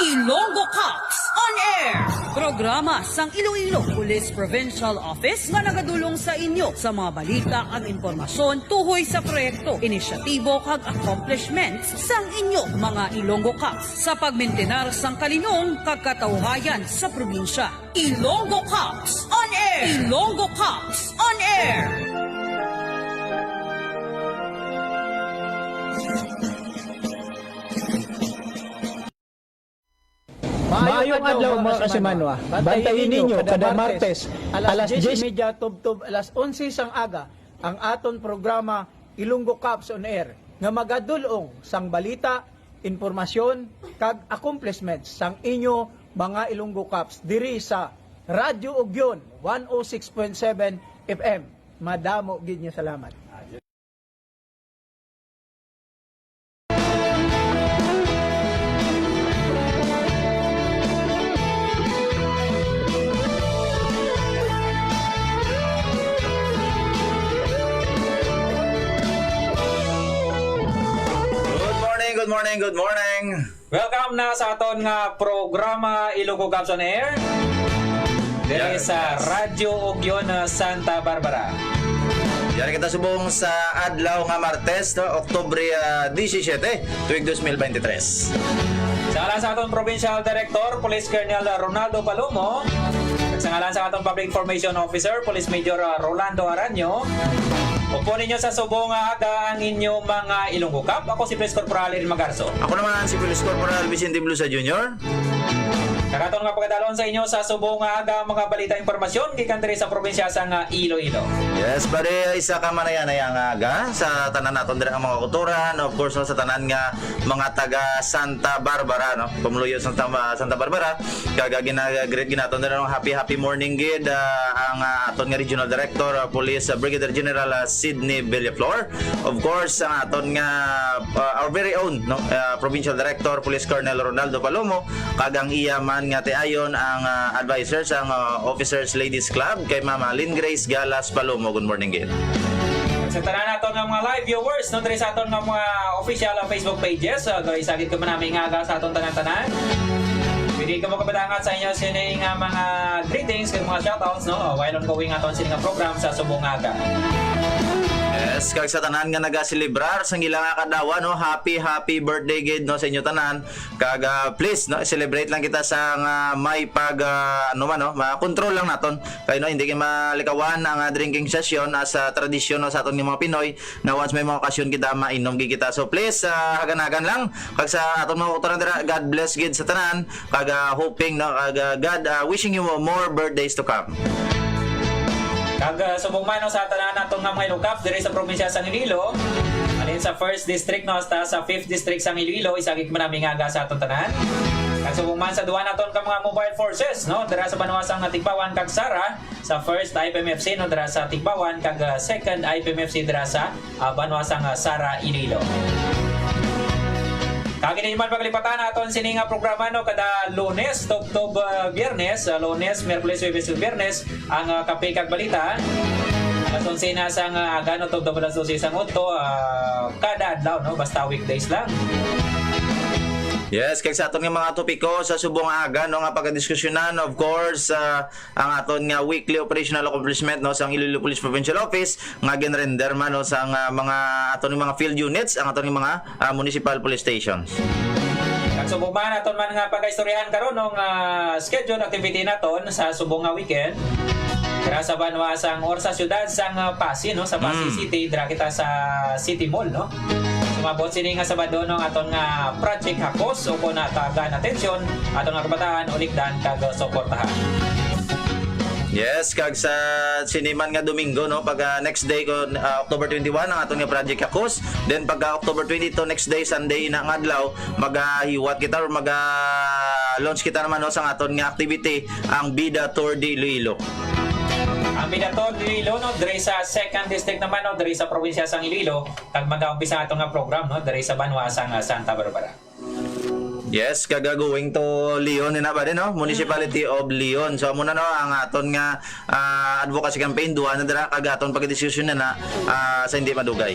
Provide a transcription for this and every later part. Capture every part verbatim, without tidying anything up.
Ilonggo Cops on Air. Programa sang Iloilo Police Provincial Office nga nagadulong sa inyo sa mga balita ag impormasyon tuhoy sa proyekto, inisyatibo kag accomplishments sang inyo mga Ilonggo Cops sa pagmintinar sang kalinong kag katawhayan sa probinsya. Ilonggo Cops on Air. Ilonggo Cops on Air. Maayong adlaw, mga kasimanwa. Bantayi ninyo kada Martes, alas diyes y media tubtob alas onse sang aga, ang aton programa Ilonggo Cops on Air, nga magadul-ong sang balita, impormasyon, kag accomplishments sang inyo mga Ilonggo Cops diri sa Radyo Ugyon one oh six point seven F M. Madamo gid nga salamat. Good morning, good morning, good morning. Welcome na sa aton nga programa Ilonggo Cops on Air. Diri sa Radyo Ugyon, ah, Santa Barbara. Yari kita subong sa adlaw nga Martes, no, Oktubre, ah, disisyete, tuig dos mil beintitres. Sa ngalan sa aton Provincial Director, Police Colonel Ronaldo Palomo, kag sa ngalan sa aton Public Information Officer, Police Major, ah, Rolando Aranyo, upo ninyo sa subong nga aga ang inyo mga Ilonggo Cop. Ako si Police Corporal Irma Garso. Ako naman si Police Corporal Vicente Blusa Junior. Kag aton nga pagadalon sa inyo sa subong nga aga ang mga balita, impormasyon gikan diri sa probinsya sang Iloilo. Yes, bali, isa ka manayanaya nga aga sa tanan naton diri nga mga kautoran, of course, no, sa tanan nga mga taga Santa Barbara, no, pumuluyo sa Santa, Santa Barbara. Kag, ah, gina-greet gid naton diri, no, happy, happy morning gid, ah, ang, ah, aton nga Regional Director, ah, Police, ah, Brigadier General, ah, Sydney Villaflor. Of course, ang aton nga, uh, our very own, no, uh, Provincial Director, Police Colonel Ronaldo Palomo, kag ang iya man nga tiayon, ang, uh, advisor sang, uh, Officers Ladies Club, kay Mama Lynn Grace Galas Palomo. Good morning gid. Sa tanan naton nga mga live viewers, no, diri sa aton nga mga official, uh, Facebook pages, uh, guys, agad ko man nami nga aga sa aton tanan-tanan. Pwede ko makapadangat sa inyo sini nga mga greetings kag mga shoutouts, no, while ongoing aton sini nga program sa subong nga aga. Yes, kag sa tanan nga nagaselebrar sang ila nga kadlawan, no, happy, happy birthday gid, no, sa inyo tanan. Kag, ah, please, no, celebrate lang kita sa nga may pag, ah, ano man, no, ma-control lang naton. Kay, no, hindi kay malikawan ang, ah, drinking session as, ah, tradisyon, no, sa aton nga mga Pinoy, na once may mga okasyon kita, mainom gid kita. So please, ah, hagan-hagan lang. Kag sa aton mga kautoran dira, God bless gid sa tanan. Kag, ah, hoping, no, kag, ah, God, ah, wishing you more birthdays to come. Kag, ah, subong man, no, sa tanan naton nga mga Ilonggo Cops diri sa probinsya sang Iloilo, halin sa first district, no, hasta sa fifth district sang Iloilo, isa gid man nami nga aga sa aton tanan. Kag subong man sa duha naton ka mga mobile forces, no, dira sa banwa sang Tigbawan kag Sara, sa first I P M F C, no, dira sa Tigbawan, kag, ah, second I P M F C dira sa, ah, banwa sang, ah, Sara, Iloilo. Kag hindi man pagalipatan aton sini nga programa, no, kada Lunes tubtob, ah, Biyernes, ah, Lunes, Miyerkules, Huwebes, ug Biyernes, ang, ah, Kape kag Balita. Alas onse na sang, ah, aga, no, tubtob alas dose sang udto, ah, kada adlaw, no, basta weekdays lang. Yes, kag sa aton nga mga topiko sa subong nga aga, no, nga pagadiskusyonan, of course, ah, ang aton nga weekly operational accomplishment, no, sang Iloilo Police Provincial Office nga ginrender man, no, sang, ah, mga aton nga mga field units, ang aton nga mga, ah, municipal police stations. Kag subong man aton man nga pagaistoryahan karon, no, nga schedule activity naton sa subong nga weekend. Dira sa banwa sang or sa siyudad sang, ah, Passi, no, sa Passi City, dira kita sa City Mall, no. Sumabot sini nga Sabado, no, ang aton nga Project Hakos, ukon na tagaan atensyon aton nga kabataan, ulikdan kag suportahan. Yes, kag sa sini man nga Domingo, no, pag, ah, next day ko, ah, October twenty-one ang aton nga Project Hakos. Then pagka October twenty-two, next day, Sunday na nga adlaw, magahiwat kita or maga-launch kita naman, no, sa aton nga activity, ang Bida Tour de Iloilo. Ang Bida Tour de Iloilo, no, diri sa second district naman, no, diri sa probinsya sang Iloilo, kag magaumpisa ato nga program, no, diri sa banwa sang, ah, Santa Barbara. Yes, kag, ah, going to Leon na ba din, no? Municipality of Leon. So, amo na, no, ang aton nga, ah, advocacy campaign, duha na dira, kag aton pagdiskusyon na na, ah, sa hindi madugay.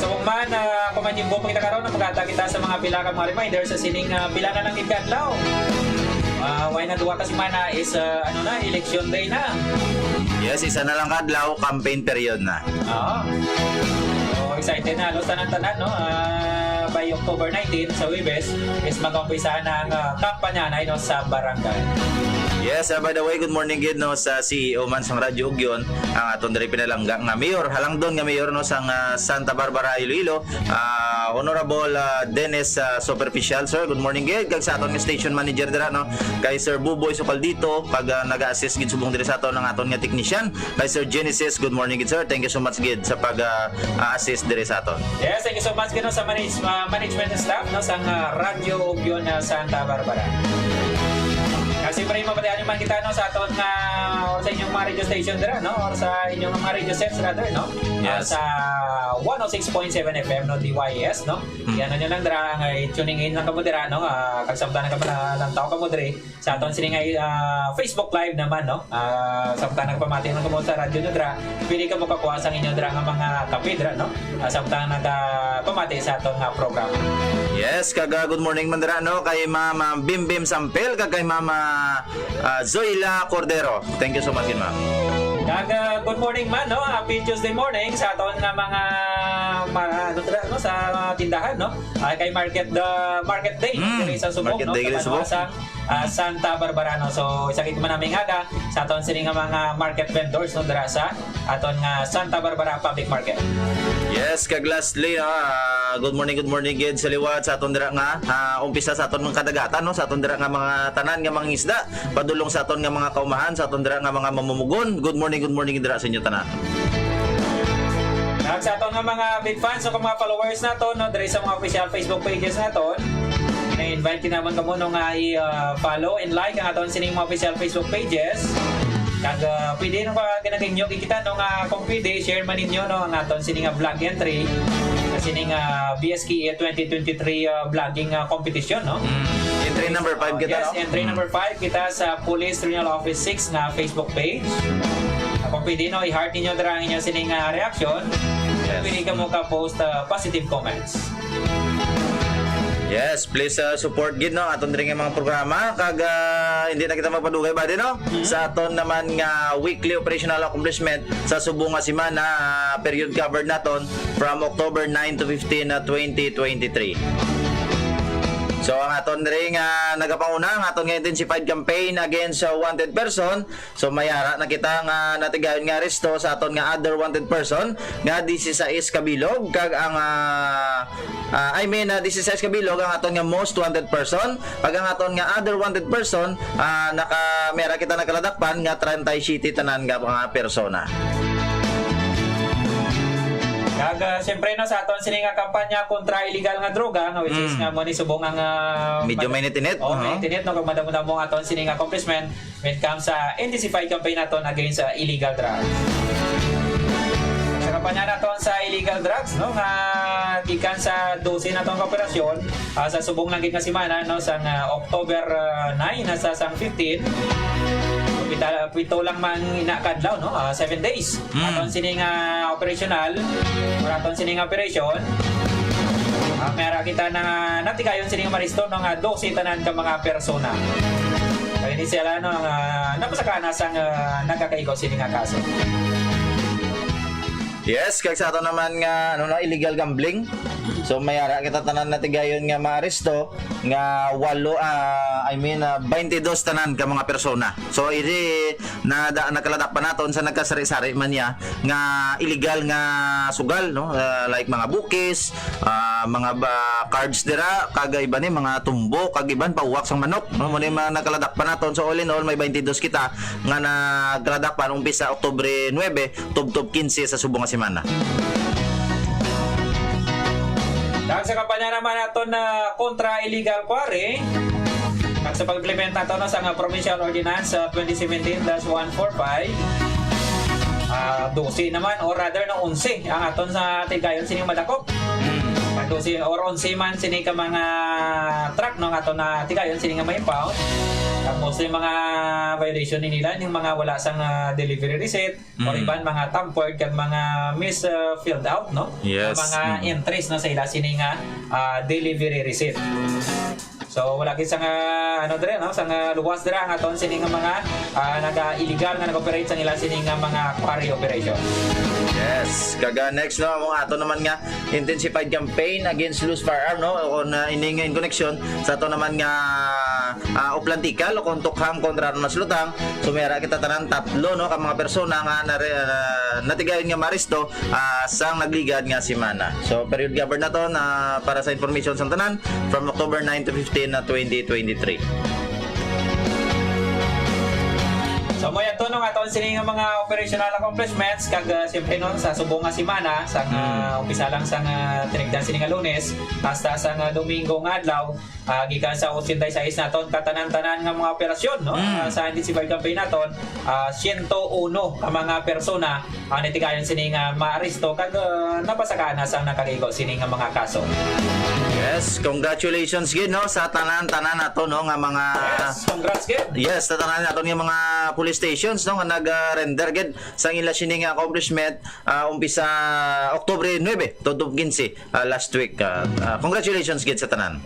So, kung man, ah, kung man yung buong kita karon, magkata kita sa mga pila ka mga reminder sa sining, ah, pila na lang gid ka adlaw. Ah, why na duha ka semana is, ah, ano na, election day na. Yes, isa na lang ka adlaw, campaign period na. Oo. So, excited na halos tanan-tanan, no? Ah, by October nineteen, sa Huwebes, is mag-umpisa na ang, ah, kampanya na, no, sa barangay. Yes, ah, by the way, good morning gid, no, sa C E O man sang Radyo Ugyon, ang aton diri pinalangga nga mayor, halangdon nga mayor, no, sang, ah, Santa Barbara, Iloilo, ah, Honorable, ah, Dennis, ah, Superficial, sir. Good morning gid, kag sa aton nga station manager dira, no, kay Sir Buboy Sukaldito, pag, ah, nag-assist gid subong diri sa aton ang aton nga technician, kay Sir Genesis. Good morning gid, sir. Thank you so much gid sa pag, ah, ah, assist diri sa aton. Yes, thank you so much gid, no, sa manage-, ah, management staff, no, sang, ah, Radyo Ugyon, ah, Santa Barbara. Kasi pre, mapatihan man kita, no, sa aton nga, or sa inyong mga radio station dira, no, or sa inyong mga radio sets rather, no. Ah, yes. Sa one oh six point seven F M, no, D Y S, no. Mm. Yan, ano lang dira, nga i-tuning in lang kamo dira, no, ah, kag samtang na kamo na, nagtaw kamo diri sa aton sini nga, ah, Facebook Live naman, no? Ah, samtang nagpamati man kamo sa radyo nyo dira, pwede kamo kakuha sang inyo dira nga mga kape dira, no? Ah, samtang nagapamati sa aton nga programa. Yes, kag, ah, good morning man dira, no? Kay Mama Bim Bim Sampel, kag kay Mama, ah, Zoila Cordero. Thank you so much, ma'am. Kag, ah, good morning man, no? Happy Tuesday morning sa aton nga mga, mga, ano dira, no? Sa mga tindahan, no? Ah, kay Market, the Market Day, Mm, diri sa Subong, Market no? Day diri sa Subong. Kabanwasan, ah, Santa Barbara, no? So, isa gid man naming aga sa aton sini nga mga market vendors, no, dira sa aton nga Santa Barbara Public Market. Yes, kag lastly, no, ah, good morning, good morning gid sa liwat sa aton dira nga, ah, umpisa sa aton mga kadagatan, no, sa aton dira nga mga tanan nga mga isda, padulong sa aton nga mga kaumahan, sa aton dira nga mga mamumugon. Good morning, good morning dira sa inyo tanan. Kag sa aton nga mga big fans o mga followers naton, no, diri sa mga official Facebook pages naton, na-invite kinamon kamo, no, nga i, ah, follow and like ang aton sining mga official Facebook pages. Kag, ah, pwede, no, pa ginaganyo kita, no, nga kung pwede, share man ninyo, no, ang aton sining nga vlog entry sa sining, ah, B S K A twenty twenty-three, ah, vlogging, ah, competition, no? Mm. Entry number five kita, Yes, no? entry Mm. number five kita sa Police Regional Office six nga Facebook page. Kung pwede, no, i-heart ninyo dira ang inyo sining, ah, reaction. Yes. Pwede kamo ka-post, ah, positive comments. Yes, please, ah, support gid, no, aton diri nga mga programa. Kag, ah, hindi na kita magpadugay ba din, no? Mhm. Sa aton naman nga weekly operational accomplishment sa subong nga semana, ah, period covered naton from October nine to fifteen na twenty twenty-three. So, ang aton diri nga nagapanguna, ang aton nga intensified campaign against sa wanted person. So, may ara na kita nga natigayon nga aresto sa aton nga other wanted person nga disisais ka bilog, kag ang, ah, ah, I mean, ah, disisais ka bilog ang aton nga most wanted person, kag ang aton nga other wanted person, ah, naka, may ara kita nakaladakpan nga treinta y siete tanan nga mga persona. Kag, ah, siyempre, no, sa aton sini nga kampanya kontra illegal nga droga, nga which is Mm. nga mo ni subong ang, ah, Medyo mad-, mainit-init, oh, no? mainit-init, no, kag madamo-damo ang aton sini nga accomplishment when it comes sa intensified campaign naton against sa illegal drugs. Sa kampanya naton sa illegal drugs, no, nga gikan sa dose naton ka operasyon, ah, sa subong lang gid nga semana, no, sang, ah, October, ah, nine hasta sang fifteen, pita-, pito lang man ina ka adlaw, no, ah, seven days. Mm. Aton sini nga operational, or aton sini nga operation, ah, may ara kita na natigayon sini nga maristo, no, nga dose tanan ka mga persona. Kaya ni sila, no, nga napasakana sang, ah, nagakaigo sini nga kaso. Yes, kag sa ato naman nga, ano na, illegal gambling. So, may ara kita tanan natigayon nga maaresto nga walo, ah, I mean, ah, twenty-dos tanan ka mga persona. So, iri na da-, nakaladakpan naton sa nagkasari-sari man niya nga illegal nga sugal, no? Ah, like mga bukis, ah, mga ba-, cards dira, kag iba ni mga tumbo, kag iban pahuwak sang manok, no? Mao ni mga nakaladakpan naton. So, all in all, may twenty-dos kita nga nakaladakpan umpisa Oktubre nuebe, tubtob kinse sa subong nga semana. Kag sa kampanya naman naton na kontra illegal quarry, kag sa pag-implement nato, no, sa nga Provincial Ordinance, ah, twenty seventeen dash one four five, ah, dose naman, or rather, no, onse ang aton sa tigayon sining madakop. Mm. Kag Dosi or onse man sini ka mga truck, no, nga ato na tigayon sini nga ma-impound. Tapos yung mga violation ni nila, yung mga wala sang, ah, delivery receipt, or Mm. iban mga tampered kag mga mis, ah, filled out, no? Yes. Nga mga Mm. entries, no, sa ila sini nga, ah, delivery receipt. So, wala gid sang, ah, ano dire, no? Sang, ah, luwas dire ang aton sini nga mga, ah, naga-illegal nga nag-operate sang ila sini nga mga quarry operation. Yes. Kaga next, no, ang ato naman nga intensified campaign against loose firearm, no? O na ini nga in connection sa ato naman nga, ah, Uplantikal o kung tukhang kontra na slutang. So, may ara kita tanan tatlo, no, ka mga persona nga nare-, ah, natigayon nga maaresto, ah, sang nagligad nga semana. So, period governed na to na para sa information sang tanan from October nine to fifteen na twenty twenty-three. So, mo yan to, no, nga taon sini nga mga operational accomplishments kag, ah, siyempre, no, sa subong nga semana, sa nga Hmm. umpisa lang sa nga tinigdan sini nga Lunes hasta sa nga Domingo nga adlaw, ah, gikan sa ochenta y seis naton katanan-tanan nga mga operasyon, no? Mm. Ah, sa intensified campaign naton, ah, siyento uno ka mga persona ang natigayon sini nga maaresto kag, ah, napasakaan na sang nakaligo sini nga mga kaso. Yes, congratulations gid, no, sa tanan-tanan nato, no, nga mga Yes, congrats gid. Yes, sa tanan nato nga mga police stations, no, nga nag-render gid sang ila sini nga accomplishment, ah, umpisa Oktubre nuebe, tubtob kinse, ah, last week. Ah, ah, congratulations gid sa tanan.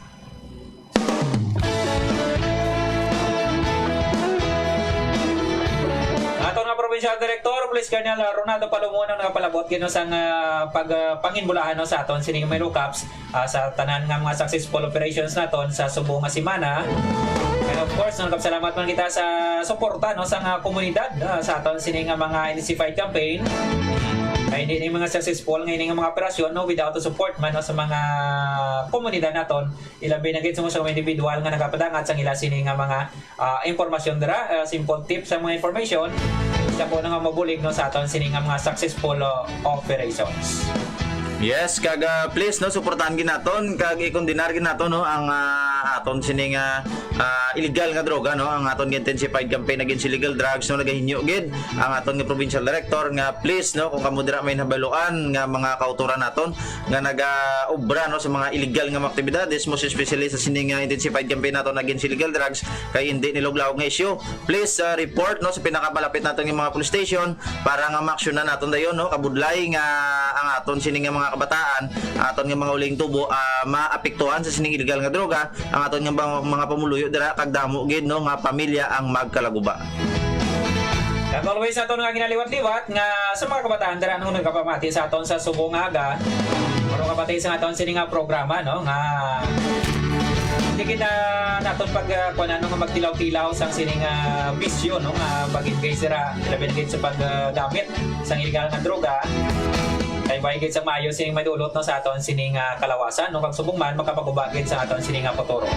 Aton nga Provincial Director, Police Colonel Ronaldo Palomon, ang nagapalabot gid, no, sang, ah, pag, ah, panginbulahan, no, sa aton sining Merucaps, ah, sa tanan nga mga successful operations naton sa subong nga semana. And of course, no, nagapasalamat man kita sa suporta, no, sa nga komunidad, ah, sa aton sini nga mga intensified campaign. Kay hindi ni mga successful nga ini nga mga operasyon, no, without the support man, no, sa mga komunidad naton. Ilabi na gid sa mga individual nga nagapadangat sang ila sini nga mga, ah, impormasyon dira, ah, simple tips sa mga information. Sa po na nga mabulig, no, sa aton sini nga mga successful, ah, operations. Yes, kag, ah, please, no, suportahan gid naton, kag i-condenar gid naton, no, ang, ah, aton sini nga, ah, illegal nga droga, no, ang aton nga intensified campaign against illegal drugs, no, nagahinyo gid ang aton nga provincial director nga please, no, kung kamo dira may nabaluan nga mga kautoran naton, nga nagaobra, no, sa mga illegal nga mga aktibidades, most especially sa sini nga intensified campaign naton against illegal drugs, kay hindi niluglaw nga issue. Please, uh, report, no, sa pinakamalapit naton nga mga police station para nga maaksyonan naton dayon, no, kabudlay nga ang aton sini nga mga kabataan, aton nga mga uling tubo, ah, maapektuhan sa sining illegal nga droga, ang aton nga mga, mga pumuluyo dira kag damo gid, no, nga pamilya ang magkalaguba. Kag always aton nga ginaliwat-liwat nga sa mga kabataan dira nung nagapamati sa aton sa subong nga aga, maro kapati sa aton sini nga programa, no, nga hindi kita naton pag, ah, kuwan, ano, nga magtilaw-tilaw sang sining, ah, bisyo, no, nga mag-engage sira, labi na gid sa paggamit sang illegal nga droga. Kay bay gid sa maayo sining madulot, no, sa aton sining, ah, kalawasan, no, kag subong man makapaguba gid sa aton sining nga futuro.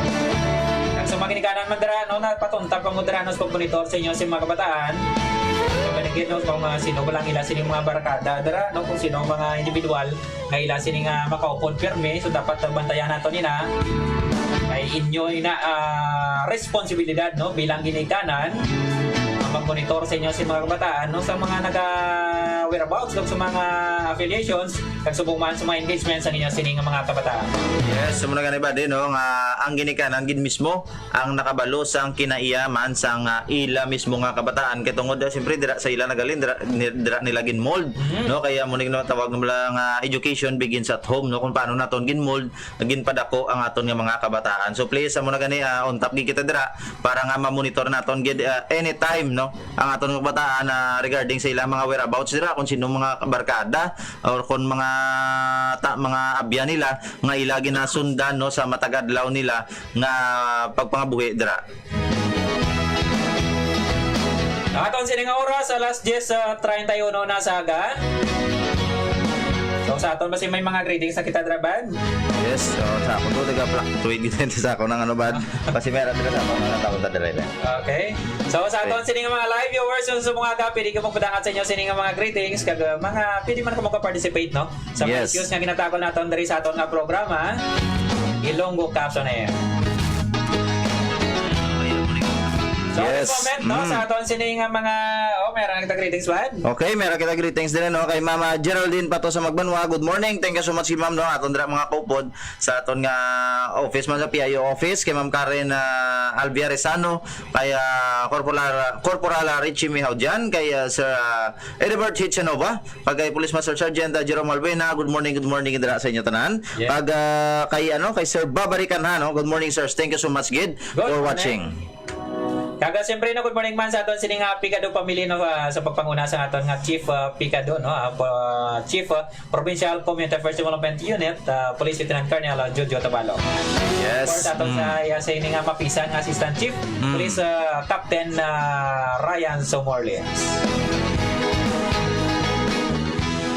Kag sa mga ginikanan man dira, no, napatuntap kamo dira, no, sa pagmonitor sa inyo sa mga kabataan. Kag manigid, no, kung, ah, sino ba lang ila sining mga barkada dira, no, kung sino ang mga individual nga ila sini nga makaupod pirmi, so dapat bantayan nato nina. Kay inyo ina, ah, responsibilidad, no, bilang ginikanan, ang mag-monitor sa inyo sa mga kabataan, no, sa mga naga whereabouts, kag sa mga affiliations, kag subong man sa mga engagements sa inyo sini nga mga kabataan. Yes, sa mga gani ba din, no, nga ang ginikanan gid mismo ang nakabalo sang kinaiyaman sang, ah, ila mismo nga kabataan. Kay tungod, ah, siyempre, dira sa ila nagalin, dira, ni-, dira nila ginmold, Mhm. no? Kaya mo ning tawag nila nga education begins at home, no? Kung paano naton ginmold, ginpadako ang aton nga mga kabataan. So, please, amo na gani, ah, untap gid kita dira para nga ma-monitor naton gid, ah, anytime, no? Ang aton nga kabataan, ah, regarding sa ilang mga whereabouts dira, kung sino mga barkada or kung mga ta-, mga abyan nila nga ila ginasundan, no, sa matag adlaw nila nga pagpangabuhi dira. Aton sini nga oras, alas diyes, ah, treinta y uno na sa aga. So, sa aton ba si may mga greetings na kita, Draban? Yes, so, sa ako to, nag-fluctuate gid sa ako ng ano, bad. Kasi meron din sa ako, mga tao sa driver. Okay. So, sa aton Okay. sini nga mga live viewers, so, sa mga aga, pwede ka magpadangat sa inyo sini nga mga greetings, kag, uh, mga, pwede man ka magpa-participate, no? Sa mga Yes. issues nga ginatackle naton diri sa aton nga programa, Ilonggo Caps on Air. So, Yes. comment, no, Mm. sa aton sini nga mga, oh, Meron kita greetings, Bad. Okay, meron kita greetings din, no, kay Mama Geraldine Pato sa Magbanwa. Good morning. Thank you so much, ma'am, no, aton dira mga kaupod sa aton nga office man sa P I O office, kay Ma'am Karen, ah, Alvia Resano, kay, ah, Corporal, Corporal, ah, Richie Mihawdian, kay, ah, Sir, ah, Edward Hichanova, kag kay Police Master Sergeant, ah, Jerome Albuena. Good morning, good morning dira sa inyo tanan. Yes. Kag, ah, kay, ano, kay Sir Babarikan, ha, no? Good morning, sirs. Thank you so much, gid, Good for morning. watching. Kaga, siyempre, no, good morning man sa aton sining, ah, Picado family, no, ah, sa pagpanguna sa aton nga Chief, ah, Picado, no, ah, pa-, Chief, ah, Provincial Community Affairs Development Unit, ah, Police Lieutenant Colonel, ah, Jojo Tabalo. Yes. Of course, aton Mm. sa, iya sa ini nga mapisan nga Assistant Chief, Mm. Police, ah, Captain, ah, Ryan Somorlias.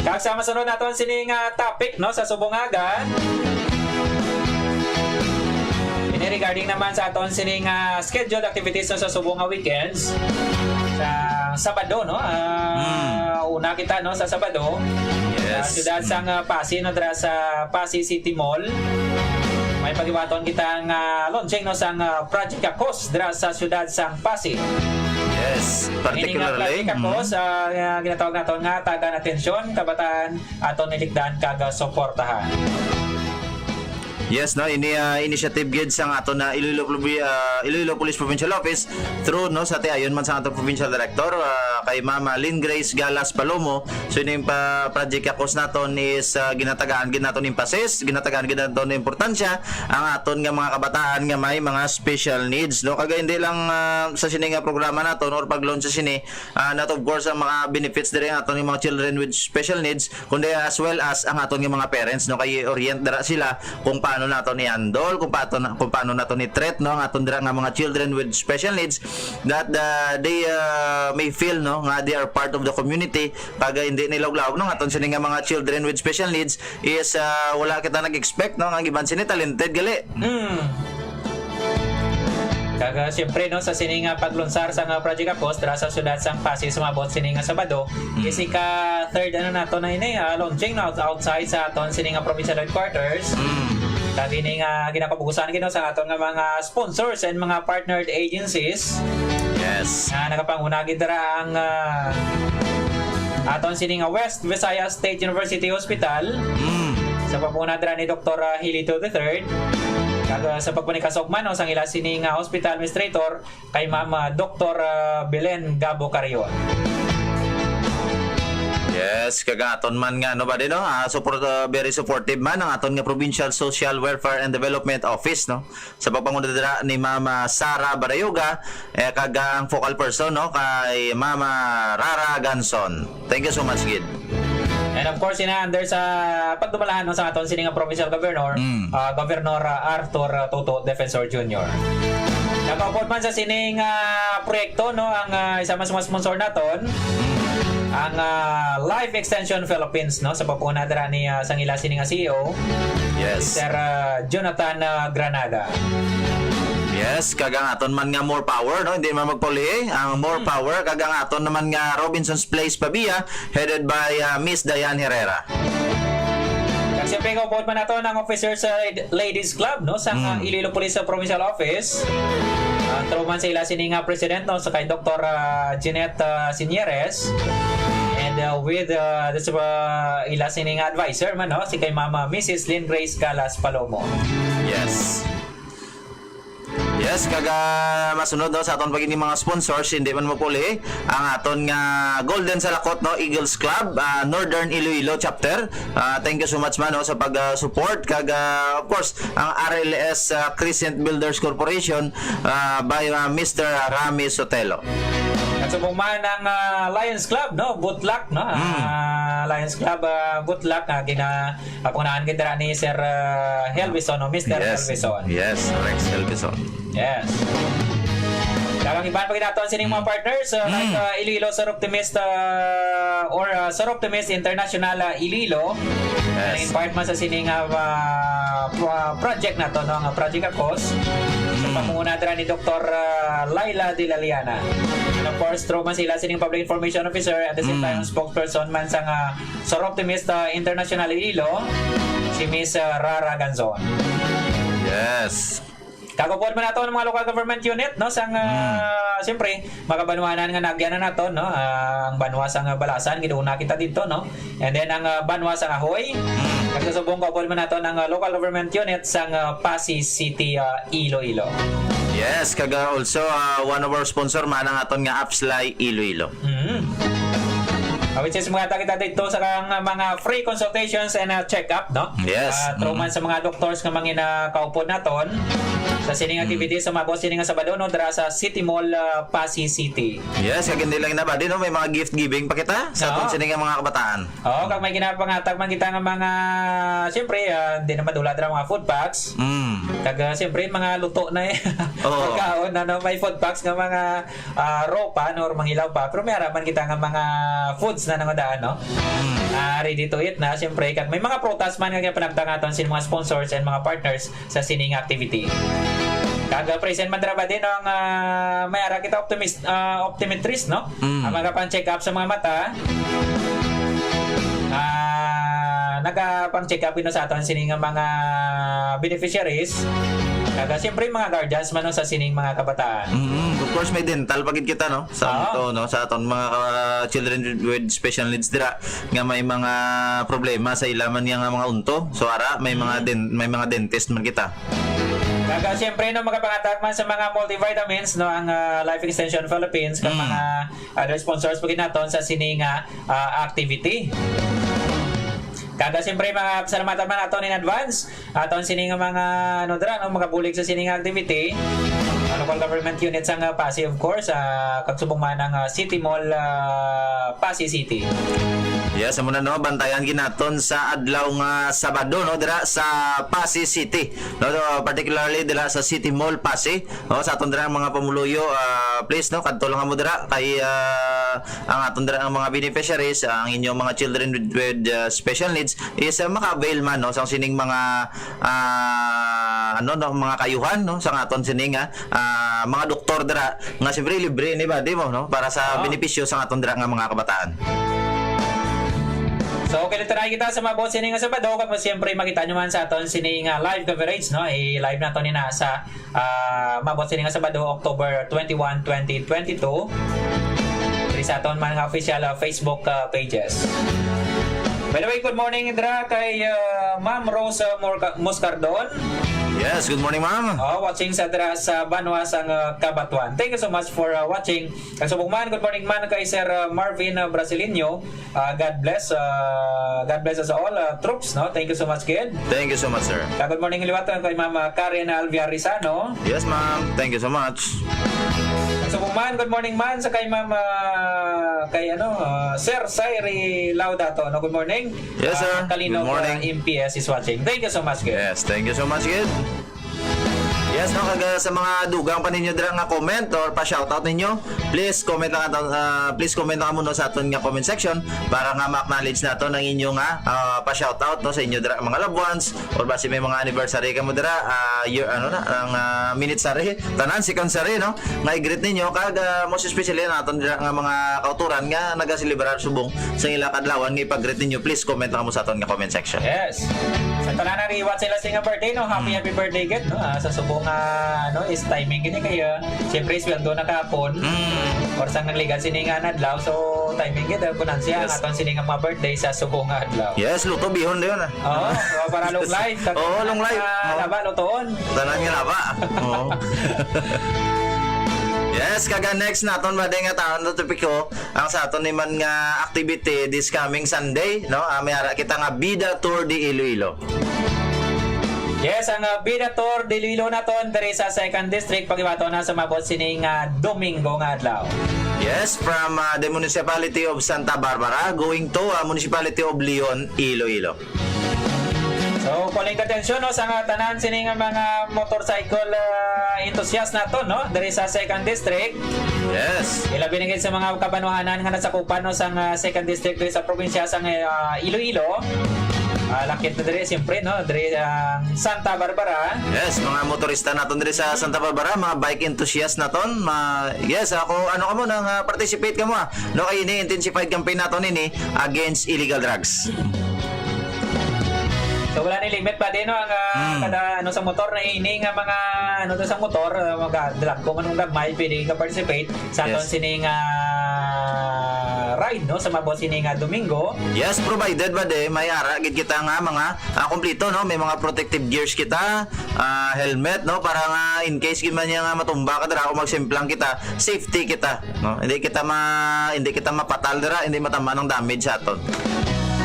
Kag sa masunod naton sining, ah, topic, no, sa subong nga, ini regarding naman sa aton sining, ah, scheduled activities, no, sa subong nga weekends. Sa Sabado, no? Ah, Mm. una kita, no, sa Sabado. Yes. Sa siyudad sang, ah, Passi, no, dira sa Passi City Mall. May paghibaton kita nga launching, no, sang, ah, Project Akos dira sa siyudad sang Passi. Yes, Meaning nga particularly, Project Akos, mm. ah, nga ginatawag naton nga tagaan atensyon, kabataan, aton ilikdan kag, ah, suportahan. Yes, no, ini, ah, initiative gid sang aton na Iloilo Provi-, ah, Iloilo Police Provincial Office through, no, sa tiayon man sa aton provincial director, ah, kay Mama Lynn Grace Galas Palomo. So, ini pa project Akos naton is, ah, ginatagaan gid naton emphasis, ginatagaan gid naton importansya ang aton nga mga kabataan nga may mga special needs, no? Kag hindi lang, ah, sa sini nga programa naton or pag-launch sa sini, ah, not of course ang mga benefits diri ang aton nga mga children with special needs, kundi as well as ang aton nga mga parents, no, kay orient dira sila kung paano naton i-handle, kung paano, kung paano naton i-treat, no, ang aton dira nga mga children with special needs, that, uh, they, uh, may feel, no, nga they are part of the community, kag hindi nila laog-laog, no, ang aton sini nga mga children with special needs is, uh, wala kita nag-expect, no, nga ang iban sini talented gali. Mm. Kag, ah, siyempre, no, sa sini nga paglunsar sa nga Project Akos dira sa siyudad sang Passi sumabot sini nga Sabado, Mm. is ika-third, ano, nato na ini, ah, launching, no, out-, outside sa aton sini nga provincial headquarters. Mm. Kag ini nga ginakabugusan gid, no, sa aton nga mga sponsors and mga partnered agencies. Yes. Nga nagapanguna gid dira ang, ah, aton sini nga West Visayas State University Hospital. Mm. Sa pagpanguna dira ni Doktor, ah, Hilito the third. Kag, ah, sa pagpanikasog man, no, sang ila sini nga hospital administrator kay Ma'am, ah, Doktor, ah, Belen Gabo Carrion. Yes, kag aton man nga, no, ba, di, no? Ah, support, ah, very supportive man ang aton nga Provincial Social Welfare and Development Office, no? Sa pagpanguna dira ni Mama Sara Barayoga, eh, kag ang focal person, no, kay Mama Rara Ganson. Thank you so much, gid. And of course, ina under sa pagdumalahan, no, sa aton sini nga provincial governor, Mm. ah, Governor, ah, Arthur, ah, Toto Defensor Junior. Nakaupod man sa sining, ah, proyekto, no, ang, ah, isa man sa mga sponsor naton, Mm. ang, ah, Life Extension Philippines, no, sa pagpanguna dira ni, ah, sang ila sini nga C E O, Yes. Sir, ah, Jonathan, ah, Granada. Yes, kag ang aton man nga More Power, no? Hindi man magpuli, ang More Hmm. Power, kag ang aton naman nga Robinson's Place Pavia, headed by, ah, Miss Diane Herrera. Kag siyempre, kaupod man naton ang officers, ah, Ladies Club, no, sa, ah, Hmm. Iloilo Police, ah, Provincial Office. Ah, through man sa ila sini nga president, no, sa kay Doktor, ah, Jeanette, ah, Sinieres. And, ah, with, ah, this, ah, ila sini nga advisor man, no, si kay Mama Missus Lynn Grace Galas Palomo. Yes. Yes, kag, ah, masunod, no, sa aton pag ini mga sponsors, hindi man mapuli ang aton nga Golden Salakot, no, Eagles Club, ah, Northern Iloilo Chapter. Ah, thank you so much man, no, sa pag, ah, support, kag, ah, of course, ang R L S, ah, Crescent Builders Corporation, ah, by, ah, Mister Rami Sotelo. At subong man ang, ah, Lions Club, no, Butlak, no, Hmm. ah, Lions Club, ah, Butlak, ah, gina Kapangunahan kita ni Sir, uh, Helvison o Mister Yes. Helvison. Yes, Rex Helvison. Yes. Kag ang iban pa gid naton sining mga Mm. partners, uh, like, Mm. uh, Iloilo Soroptimist, uh, or, uh, Soroptimist International, uh, Iloilo. Yes. Naging part man sa sining, uh, uh, pro-, project naton, no, ang Project Akos. Sa Mm. pamumuno dira ni Doktor, uh, Laila de la Liana. And of course, through man sila sining Public Information Officer, at the same Mm. time, spokesperson man sa nga Soroptimist, ah, International Iloilo, si Miss, ah, Rara Ganzon. Yes. Kag upod man nato ang mga local government unit, no, sang, ah, Mm. Siyempre, mga kabanwahanan nga naagyanan naton, no? Ah, ang banwa sang Balasan, gid-una kita didto, no? And then ang, ah, banwa sang Ahoy. Mm. Kag sa subong kaupod man naton ang, ah, local government unit sang, ah, Passi City, ah, Iloilo. Yes, kag, ah, also, ah, one of our sponsor man ang aton nga Apslay Iloilo. Mm. Ah, which is, mga kita dito sa kang, ah, mga free consultations and, ah, check-up, no? Yes. Ah, through Mm. man sa mga doctors nga mga ginakaupod naton sa sining activities sa mga boss sining nga Sabado, no, dira sa City Mall, ah, Passi City. Yes, kag hindi lang na ba, di, no, may mga gift giving pa kita sa Oo. aton sini nga mga kabataan. Oo, kag may ginapangatag man kita nga mga, siyempre, ah, hindi naman dula dira mga food packs. Mm. Kag, ah, siyempre, mga luto na eh. Oo. Pagkaon, ano, may food packs nga mga, ah, ropa, no, or mangilaw pa. Pero may araman kita nga mga foods na nangadaan, no? Mm. Ah, ready to eat na, siyempre. Kag may mga prutas man nga ginapanagtang aton sin mga sponsors and mga partners sa sining activity. Kag, ah, present man dira ba din ang, ah, may ara kita optimist, ah, optometrist, no? Mm. Ang magapang-check up sa mga mata. Ah, nagapang-check up ino sa aton sini nga mga beneficiaries. Kag, ah, siyempre, mga guardians man, no, sa sining mga kabataan. Mm, of course, may dental pa gid kita, no? Sa Ah. ato, no, sa aton mga, ah, children with special needs dira nga may mga problema sa ila man nga mga unto. So ara, may mga Mm. den-, may mga dentist man kita. Kag, ah, siyempre, no, makapangatag man sa mga multivitamins, no, ang, ah, Life Extension Philippines, kag Mm. mga other sponsors pa gid naton sa sini nga, ah, activity. Kag, ah, siyempre, mga pasalamatan man naton in advance aton sini nga mga, ano, dira, no, magabulig sa sini nga activity. Ang local government unit sa nga Passi, of course, ah, kag subong man ang, ah, City Mall, ah, Passi City. Yes, amo na, no, bantayan gid naton sa adlaw nga Sabado, no, dira sa Passi City, no, particularly dira sa City Mall Passi, no, sa aton dira mga pumuluyo, ah, please, no, kadto lang mo dira kay, ah, ang aton dira ang mga beneficiaries, ang inyong mga children with, with, ah, special needs is, ah, maka-avail man, no, sa sining mga, ah, ano, no, mga kayuhan, no, sa aton sini nga, ah, mga doktor dira nga siyempre libre ni ba, di mo, no, para sa Ah. benepisyo sa aton dira nga mga kabataan. So, okay, try kita sa mga boss sini nga Sabado, kag siyempre makita nyo man sa aton sini nga live coverage, no? I-live nato ni na sa, ah, mga boss sini nga Sabado, October twenty-one, twenty twenty-two. Diri sa aton mga official, ah, Facebook, ah, pages. By the way, good morning dira kay, ah, Ma'am Rosa Morca-, Moscardon. Yes, good morning, ma'am. Oh, watching sa dira sa banwa sang, ah, Cabatuan. Thank you so much for, ah, watching. Kag subong man, good morning man kay Sir, ah, Marvin, ah, Brasileño. Ah, God bless, ah, God bless us all, ah, troops, no? Thank you so much, kid. Thanag you so much, sir. Kag good morning liwat kay Ma'am, ah, Karen Alvia Rizano. Yes, ma'am. Thanag you so much. Kag subong man, good morning man sa kay Ma'am, ah, kay ano, ah, Sir Sairi Laudato, no? Good morning. Yes, sir. Ah, Kalinog, Good morning. Ah, M P S is watching. Thanag you so much, kid. Yes, thanag you so much, kid. Yes, no, kag, ah, sa mga dugang pa ninyo dira nga comment or pa-shoutout ninyo, please comment lang aton, ah, please comment lang mo, no, sa aton nga comment section para nga ma-acknowledge naton ang inyo nga, ah, pa-shoutout, no, sa inyo dira mga loved ones or basi may mga anniversary kamo dira, ah, year, ano na, ang, ah, minute sari, tanan second sari, no, nga i-greet ninyo kag, ah, most especially ang aton dira nga mga kautoran nga nagaselebrar subong sa ila kadlawan nga ipag-greet ninyo, please comment lang mo sa aton nga comment section. Yes. Sa tanan na liwat sila sa nga birthday, no? Happy, Mm. happy birthday, gid, no? Ah, sa subong nga, ano, is timing gid kay, ah, siyempre, sweldo na kahapon. Mm. Or sang nagligad sini nga adlaw, so timing gid, ah, kunan siya, Yes. ang aton sini nga mga birthday sa subong nga adlaw. Yes, luto bihon dayon, ah. Oo, so, para long life. Oo, long life. Ah, Oo. laba, lutoon. Tanan nga laba. Oo. Yes, kag ang next naton ba nga taon na topiko, ang sa aton ni man nga activity this coming Sunday, no? Ah, may ara kita nga Bida Tour de Iloilo. Yes, ang, ah, Bida Tour de Iloilo naton diri sa Second District, paghibaton na sa mabot sini nga Domingo nga adlaw. Yes, from, ah, the municipality of Santa Barbara going to, ah, municipality of Leon, Iloilo. So, calling attention, no, sa nga tanan sini nga mga motorcycle, ah, enthusiast naton, no, diri sa Second District. Yes. Ilabi na gid sa mga kabanwahanan nga nasakupan, no, sa nga Second District diri sa probinsya sa nga, ah, Iloilo. Ah, lakip na diri, siyempre, no, diri ang Santa Barbara. Yes, mga motorista naton diri sa Santa Barbara, mga bike enthusiast naton, ma yes, ako, ano kamo, nang, ah, participate kamo, ah. No, kay ini intensified campaign naton ini against illegal drugs. So wala ni limit pa din, no, ang ah, Hmm. kada ano sa motor na ini nga mga ano to sa motor, uh, mga dalagko man ug gagmay pwede ka participate sa aton Yes. sining ah, ride, no, sa maabot sining ah, Domingo. Yes, provided ba de may ara gid kita nga mga ah, kompleto, no? May mga protective gears kita, ah, helmet, no, para nga in case gid man niya nga matumba ka dira o magsimplang kita, safety kita, no? Hindi kita ma hindi kita mapatal dira, hindi matamaan ng damage sa aton.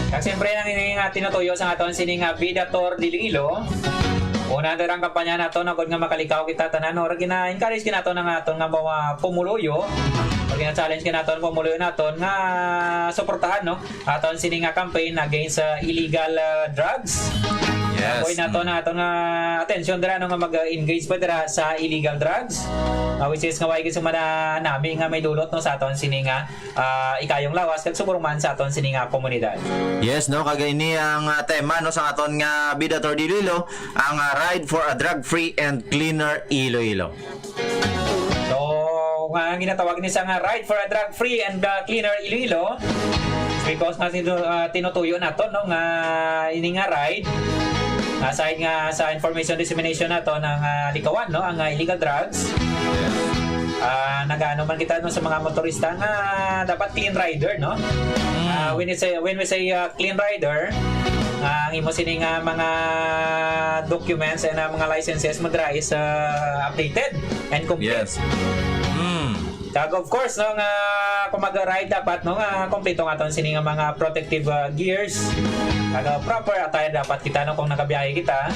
Kag siyempre ang ini nga tinutuyo sa aton sini nga Bida Tour de Iloilo. Una dira ang kampanya naton agod nga makalikaw kita tanan, or gina-encourage kinato na nga aton nga mga pumuluyo. Or gina-challenge kinato ang pumuluyo naton nga suportahan, no, aton sini nga campaign against sa illegal ah, drugs. Yes. Avoid nato na aton nga atensyon dira, no, nga mag-engage pa dira sa illegal drugs. Ah, which is nga way gid sumana nami nga may dulot, no, sa aton sini nga ah, ikayong lawas kag subong man sa aton sini nga komunidad. Yes, no, kag ini ang ah, tema, no, sa aton nga Bida Tour de Iloilo, ang ah, Ride for a Drug-Free and Cleaner Iloilo. So, nga ang ginatawag ni sa nga Ride for a Drug-Free and uh, Cleaner Iloilo, because nga sinu- uh, tinutuyo nato, no, nga ini nga ride, aside nga sa information dissemination nato nga uh, likawan, no, ang uh, illegal drugs. Ah, nagaano man kita, no, sa mga motorista nga dapat clean rider, no? Ah, when we say when we say uh, clean rider, ah, ang imo sini nga mga documents and uh, mga licenses mo dira is uh, updated and complete. Yes. Mm. Kag of course, no, nga kung mag-ride dapat, no, nga kompleto nga aton sini nga mga protective uh, gears. Kag uh, proper attire dapat kita, no, kung nagabiyahe kita.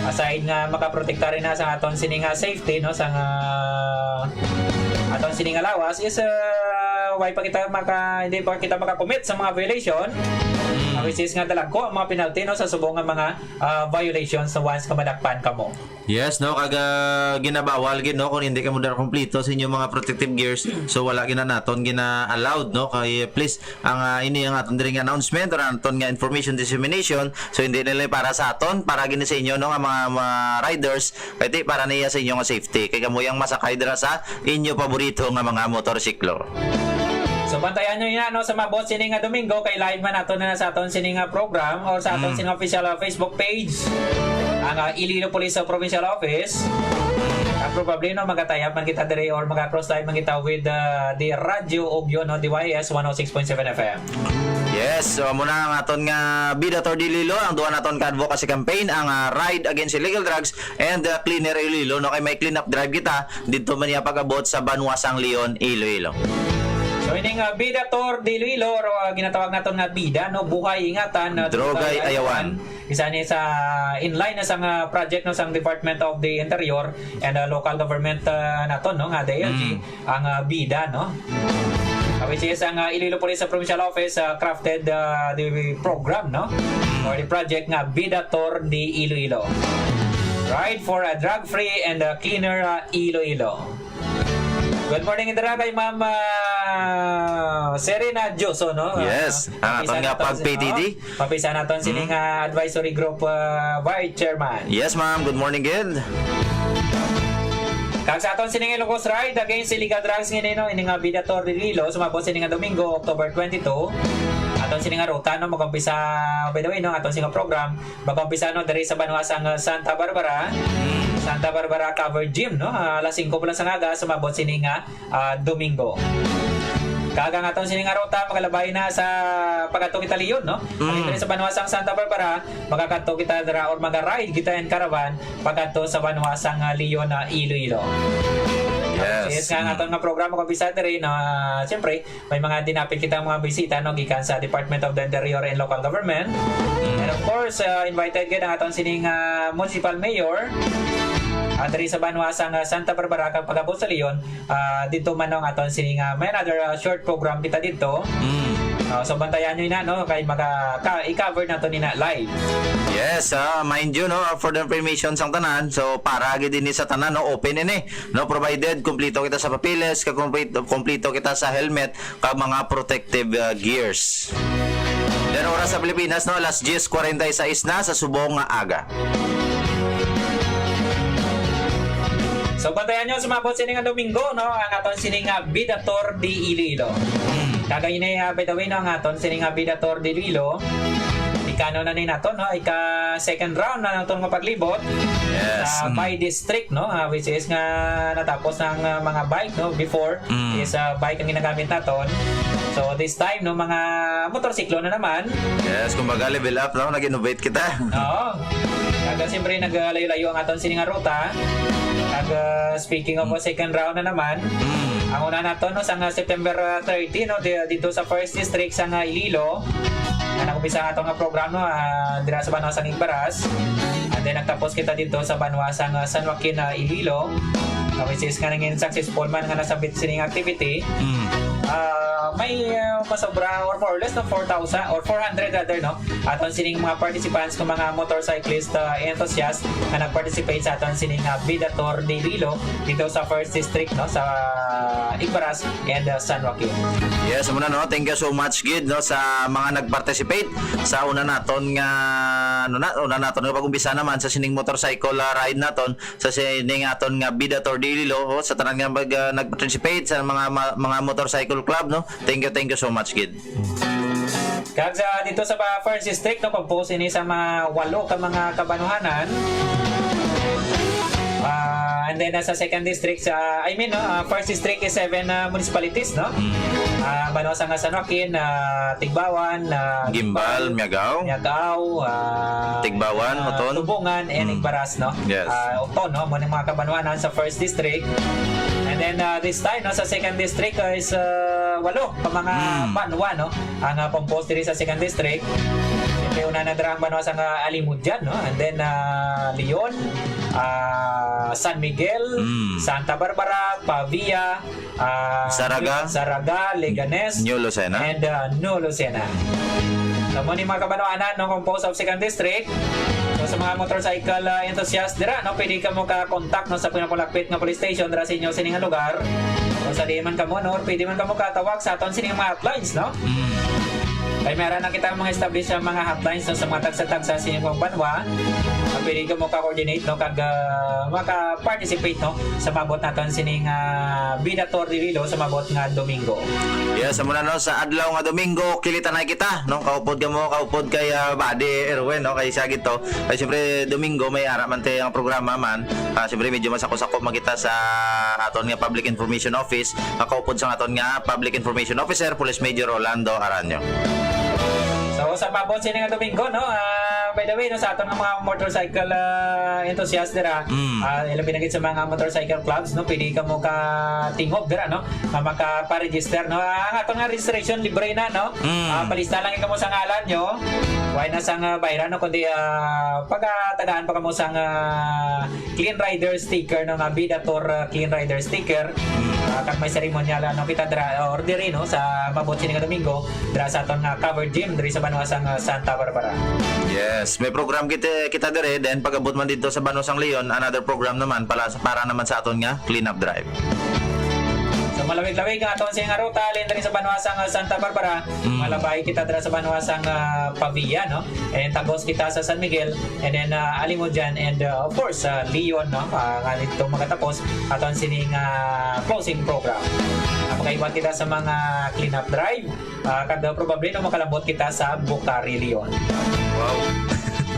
Aside nga makaprotekta rin na sa aton sini nga safety, no, sa nga aton sini nga lawas is uh, why pa kita maka hindi pa kita maka-commit sa mga violation. Uh, which is nga dalagko ang mga penalty, no, sa subong nga mga uh, violations once nga madakpan kamo. Yes, no, kag ah, ginabawal gid, no, kung hindi ka mo dala kompleto sa inyong mga protective gears, so wala gina naton gina-allowed, no, kay please ang ah, ini ang aton diri nga announcement or aton nga information dissemination, so hindi nila para sa aton, para gini sa inyo, no, nga mga, mga riders, kay ti para niya sa inyo nga safety, kay kamo yang masakay dira sa inyo paborito nga mga motorsiklo. So bantayan nyo yan, no, sa mabot sini nga Domingo kay live man nato na sa aton sini nga program or sa aton Mm. sini nga official uh, Facebook page, ang uh, Iloilo Police uh, Provincial Office. Uh, probably, no, magatayap man kita diri or maga-cross live man kita with uh, the Radyo Ogyo, no, D Y S one oh six point seven F M. Yes, so amo na ang aton nga Bida Tour de Iloilo, ang duha naton ka advocacy campaign, ang ah, Ride Against Illegal Drugs and ah, Cleaner Iloilo, no, kay may clean up drive kita didto man niya pag-abot sa Banwa sang Leon, Iloilo. So ining uh, Bida Tour de Iloilo or uh, ginatawag naton nga Bida, no, buhay ingatan, uh, Drogay ayawan. Isa ni sa inline na sang uh, project, no, sang Department of the Interior and uh, local government uh, naton, no, nga D L G, Mm. ang uh, Bida, no. Uh, which is ang uh, Iloilo Police Provincial Office uh, crafted uh, the program, no, or the project nga Bida Tour de Iloilo. Ride for a drug-free and uh, cleaner uh, Iloilo. Good morning, Indra, kay Ma'am ah, Serena Dioso, no? Yes, Ah, ang aton nga naton pag-P T D. no? Papisa naton sini Mhm. nga advisory group ah, vice chairman. Yes, ma'am. Good morning, gid. Kag sa aton sini nga Ilocos Ride Against Illegal Drugs ngini, no, ini nga Bida Tour de Iloilo, sumabot sini nga Domingo, October twenty-two. Aton sini nga ruta, no, mag-umpisa, by the way, no, aton sini nga program, mag-umpisa, no, diri sa banwa sang Santa Barbara. Santa Barbara Covered Gym, no, ah, alas singko pa lang sa aga, sumabot sini nga ah, Domingo. Kag ang aton sini nga ruta magalabay na sa pagkadto kita Leon, no? Mm. Diri sa banwa sang Santa Barbara, magakadto kita dira or maga-ride kita in caravan pagkadto sa banwa sang ah, Leon na Iloilo. Yes. Yes, nga ang Mm. aton nga programa kung bisa diri na siyempre may mga dinapit kita mga bisita, no, gikan sa Department of the Interior and Local Government. And of course, uh, invited gid ang aton sining uh, municipal mayor uh, diri sa banwa sang uh, Santa Barbara kag pag-abot sa Leon, uh, dito man ang aton sining uh, may another uh, short program kita dito. Mm. Uh, so bantayan nyo na, no, kay maka ka, i-cover nato ni na live. Yes, ah, mind you, no, for the information sang tanan, so para gid ini sa tanan, no, open ini, no, provided kumplito kita sa papeles, kag kumplito, kumplito kita sa helmet, kag mga protective ah, gears. Then oras sa Pilipinas, no, alas diyes kwarenta y seis na sa subong nga aga. So bantayan nyo sumabot sini nga Domingo, no, ang aton sini nga Bida Tour de Iloilo. Kag ini uh, by the way, no, ang aton sini nga Bida Tour de Iloilo, di Kano na ni nato, no? Ika second round na nato nga paglibot Yes. sa Mm. by district, no? Ah, which is nga natapos ng ah, mga bike, no? Before Mm. is ah, bike ang ginagamit naton. So this time, no, mga motorsiklo na naman. Yes, kumbaga level up, no? Nag-innovate kita. Oo. Kag siyempre naglayo-layo ang aton sini nga ruta. Kag ah, speaking of ah, second round na naman, Mm. ang una nato, no, sa nga September ah, thirty, no, di- dito sa First District sa nga Iloilo, nga nag-umpisa ang ato nga program, no, ah, dira sa banwa sang Igbaras. And then nagtapos kita dito sa banwa sang ah, San Joaquin, ah, Iloilo, ah, which is nga nangin successful man nga nasabit sining activity. Mm. Ah, may ah, masobra or more or less, no, four thousand or four hundred rather, no, aton sining mga participants kung mga motorcyclist ah, enthusiast nga nag-participate sa aton sining ah, Bida Tour de Iloilo dito sa First District, no, sa Igbaras and ah, San Joaquin. Yes, muna, no. Thank you so much gid, no, sa mga nag-participate sa una naton nga, ano na, una naton nga pag-umpisa naman sa sining motorcycle ah, ride naton, sa sining aton nga Bida Tour de Iloilo, oh, sa tanan nga mag, ah, nag-participate sa mga ma- mga motorcycle club, no. Thank you, thank you so much gid. Kag sa dito sa ba- First District, no, composed ini sa mga walo ka mga kabanuhanan. Ah, and then uh, sa second district, sa I mean, no, ah, first district is seven ah, municipalities, no? Mm. Ah, banwa sa nga San Joaquin, ah, Tigbawan, ah, Guimbal, Miagao, Miagao, ah, Tigbawan, ah, Oton. Tubungan, and Mm. Igbaras, no? Yes. Ah, Oton, no? Muna mga kabanuhanan sa first district. And then uh, this time, no, sa second district uh, is uh, walo ka mga Mm. banwa, no? Ang uh, composed diri sa second district. Siyempre, una na dira ang banwa sa nga Alimodian, no? And then uh, Leon, ah, San Miguel, Mm. Santa Barbara, Pavia, ah, Zarraga. Zarraga, Leganes, New Lucena. and uh, New Lucena. So, mo ni mga kabanuanan, no, composed of second district. So, sa mga motorcycle uh, enthusiast dira, no, pwede ka mo ka-contact, no, sa pinapalapit nga police station dira sa inyo sining nga lugar. Kung sa diin man kamo, no, or pwede man kamo katawag sa aton sining mga hotlines, no? Mm. Kay meron na kita mga established nga mga hotlines, no, sa mga tagsa-tagsa sa inyong banwa. Nga pwede ka mo ka-coordinate, no, kag uh, maka-participate, no, sa mabot naton sining uh, Bida Tour de Iloilo sa mabot nga Domingo. Yes, amo na, no, sa adlaw nga Domingo, kilitanay kita, no, kaupod ka mo, kaupod kay ah, Buddy Erwin, no, kay siya gito. Kay siyempre Domingo may ara man te ang programa man. Ah, siyempre medyo masako-sako man kita sa aton nga Public Information Office, ah, kaupod sa aton nga Public Information Officer, Police Major Rolando Aranyo. So sa pabot sini nga Domingo, no, ah, by the way, no, sa aton nga mga motorcycle ah, enthusiast dira, Mm. ah, ilabi na gid sa mga motorcycle clubs, no, pwede ka mo ka tingog dira, no, nga maka-register, no. Ah, ang aton nga registration libre na, no. Mm. Ah, palista lang kamo sa ngalan nyo. Wala na sang ah, bayran, no, kundi ah, pagatagaan pa kamo sang ah, Clean Rider sticker, no, nga Bida Tour ah, Clean Rider sticker. Ah, kag may seremonyal, ano, kita dira or diri, no, sa mabot sini nga Domingo dira sa aton nga covered gym diri sa banwa sang ah, Santa Barbara. Yes, may program kita, kita dire, then pag-abot man dito sa Banwa sang Leon, another program naman pala para naman sa aton nga clean-up drive. So malawig-lawig ang aton sini nga ruta, alin diri sa banwa sang ah, Santa Barbara. Mm. Malabay kita dira sa banwa sang ah, Pavia, no? And tagos kita sa San Miguel, and then uh, Alimodian, and uh, of course, uh, Leon, no? Uh, nga dito magatapos aton sining uh, closing program. Uh, makaiwan kita sa mga clean-up drive, uh, kag uh, probably, no, makalambot kita sa Bucari, Leon. Wow.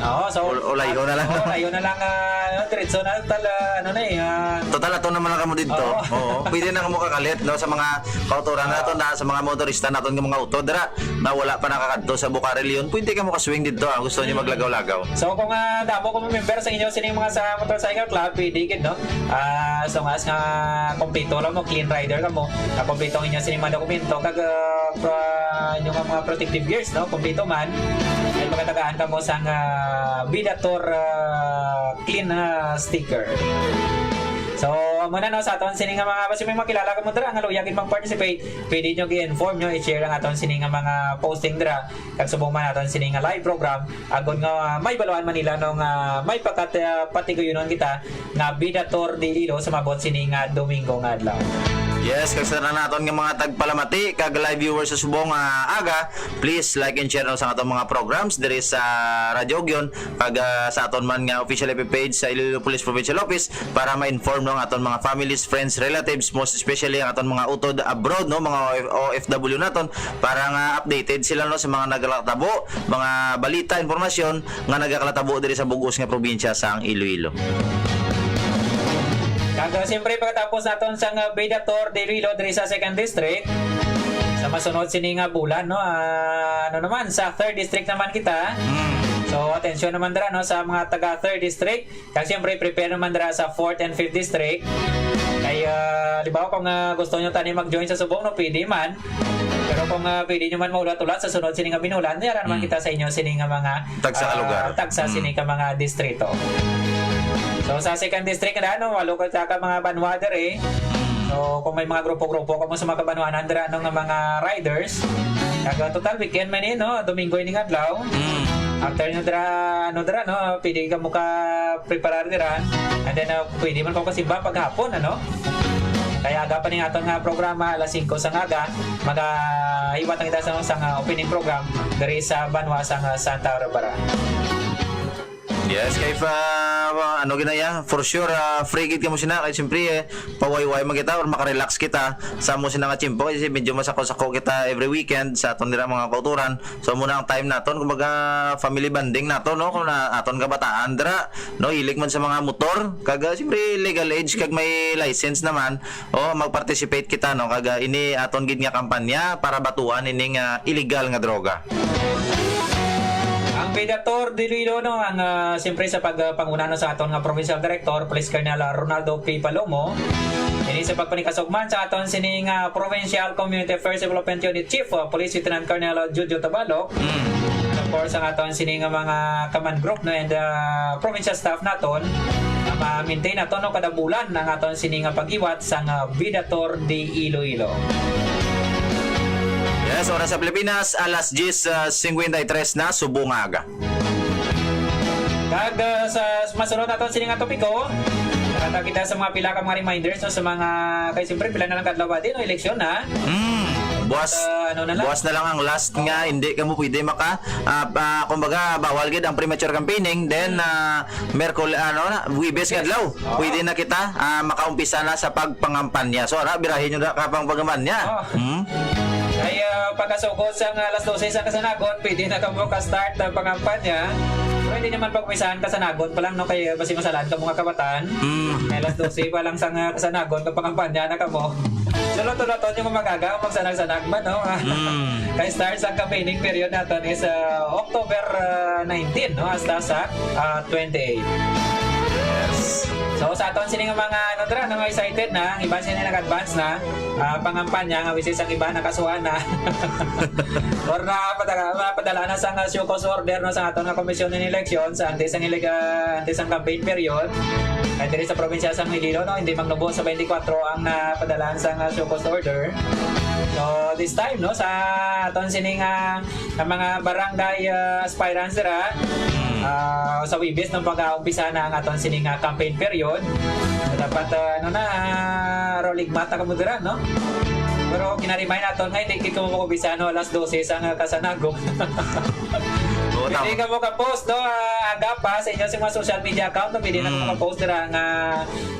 Oo, so Ul- ulayo na lang. Oo, ulayo na lang, uh, diretso na tal uh, ano na eh, uh, Total, ato naman lang kamo dito. Oo. Oo. Pwede na kamo kakalit, no, sa mga kautoran nato na, sa mga motorista naton nga mga auto dira na wala pa nakakadto sa Bucari, Leon. Pwede kamo ka-swing dito, ah. Gusto niyo maglagaw-lagaw. So kung uh, damo ko member sa inyo sining mga sa motorcycle club, pwede gid, no? Ah, so nga nga kompleto lang mo, clean rider ka mo, na kompleto ang inyo sining mga dokumento kag uh, pro, inyo nga mga protective gears, no? Kompleto man. Ay magatagaan ka mo sang uh, Bida Tour uh, clean uh, sticker. So, amo na, no, sa aton sini nga mga basi may makilala ka mo dira nga luya gid mag-participate, pwede nyo gi-inform nyo, i-share ang aton sini nga mga posting dira, kag subong man aton sini nga live program, agon nga uh, may baluan man nila, no, nga may pakat uh, patiguyunon kita nga Bida Tour de Iloilo sa mabot sini nga Domingo nga adlaw. Yes, kag sa tanan naton nga mga tagpalamati kag live viewers sa subong nga aga, please like and share, no, sa aton mga programs diri sa Radyo Ugyon, kag, ah, sa aton man nga official F B page sa Iloilo Police Provincial Office para ma-inform, no, ang aton mga families, friends, relatives, most especially ang aton mga utod abroad, no, mga O F W naton, para nga updated sila, no, sa mga nagakatabo, mga balita, impormasyon nga nagakalatabo diri sa bug-os nga probinsya sang Iloilo. Kag, ah, siyempre, pagkatapos naton sang, ah, Bida Tour de Iloilo diri sa Second District, sa masunod sini nga bulan, no, ah, ano naman, sa Third District naman kita. Mm. So, atensyon naman dira, no, sa mga taga Third District. Kag siyempre, prepare naman dira sa Fourth and Fifth District. Kay, ah, di ba, kung, ah, gusto nyo tani mag-join sa subong, no, pwede man. Pero kung, ah, pwede nyo man maulat-ulat sa sunod sini nga binulan, yara naman Mm. kita sa inyo sini nga mga, Tagsa ka ah, lugar. tagsa Mm. sini ka mga distrito. So, sa Second District na, no, walo ka, ka mga banwa diri. So, kung may mga grupo-grupo kamo sa mga kabanwanan dira, no, nga mga riders, kag, ah, total weekend man ni, no, Domingo ini nga adlaw. Mm. After nyo dira, ano dira, no, pwede ka mo ka preparar dira. And then, uh, pwede man ko kasimba paghapon, ano? Kaya aga pa ning aton nga programa, alas singko sa aga, magahiwat ang kita sa, sa nga opening program diri sa banwa sa nga Santa Barbara. Yes, kay pa, ano ginaya, for sure, ah, free gid kamo sina, kay siyempre, eh, pawayway man kita or makarelax kita sa mo sina nga tiyempo, kasi medyo masako-sako kita every weekend sa aton dira mga kauturan. So, muna ang time naton, kumbaga, family bonding naton, no? Kung na, aton kabataan dira, no? Hilig man sa mga motor, kag, ah, siyempre, legal age, kag may license naman, o, mag-participate kita, no? Kag, ah, ini aton gid nga kampanya para batuan ining, ah, illegal nga droga. Ang Bida Tour de Iloilo, no? Ang, ah, siyempre, sa pag, ah, panguna, no, sa aton nga provincial director, Police Colonel, ah, Ronaldo P. Palomo, ini sa pagpanikasugman sa aton sini nga Provincial Community Affairs Development Unit Chief, uh, Police Lieutenant Colonel Jojo Tabalok. Mm. And of course, ang aton sini nga mga command group, no, and, uh, provincial staff naton, nga ma-maintain naton, no, kada bulan ang aton sini nga paghiwat sang, uh, Bida Tour de Iloilo. Yes, oras sa Pilipinas, alas diyes, uh, singkwenta y tres na, subong nga aga. Kag, ah, sa masunod naton sini nga topiko, nakakita sa mga pila ka mga reminders, no, sa mga, kay siyempre, pila na lang kadlaw ba din, no, eleksyon, ha? Mm. Buwas, Ah, ano na lang? buwas na lang ang last nga, hindi ka mo pwede maka, ah, ah, kumbaga, bawal gid ang premature campaigning. Then, ah, Merkul-, ano na, Huwebes nga adlaw, Oo. pwede na kita, ah, makaumpisa na sa pagpangampanya. So, ara, birahin nyo na ka pang pangampanya. Oo. Hmm? Ay, ah, pagkasugod sa nga alas dose sa kasanagon, pwede na kamo ka-start ang pangampanya. Pwede naman pag-umpisahan kasanagon pa lang, no? Kay basi masalaan ka, mga kabataan. Mm. Kay alas dose pa lang sa nga kasanagon, ka pangampanya na kamo. Sulod-sulod yung magaga, magsanag-sanag man, no? Mm. Kay start sa campaigning period naton is, ah, October, ah, nineteen, no? Hasta sa, ah, twenty-eight. Yes. So, sa aton sini nga mga, ano, dira, no, excited na, ang iban sini nag-advance na, ah, pangampanya nga, which is ang iba nakasuhan na. Or napadala, napadala na sa nga show cause order, no, sa aton nga komisyon ng eleksyon, sa antes ang ileg-, ah, antes ang campaign period. Kay diri sa probinsya sa Iloilo, no, hindi magnubo sa twenty-four ang napadala sa nga show cause order. So, this time, no, sa aton sining, ah, ang mga barangay, ah, aspirants dira, Mm. ah, sa Webes nang pag-aumpisa na ang aton sining, ah, campaign period. So, dapat, ah, ano na, ah, rolig mata ka mo dira, no? Pero kinaremay naton nga hindi kita mo mag-umpisa, no, alas dose sa nga kasanagon. Oo, Hindi tama. ka mo ka-post, no, ah, aga pa sa inyo sa mga social media account, no? Pwede na Mm. ka post dira nga,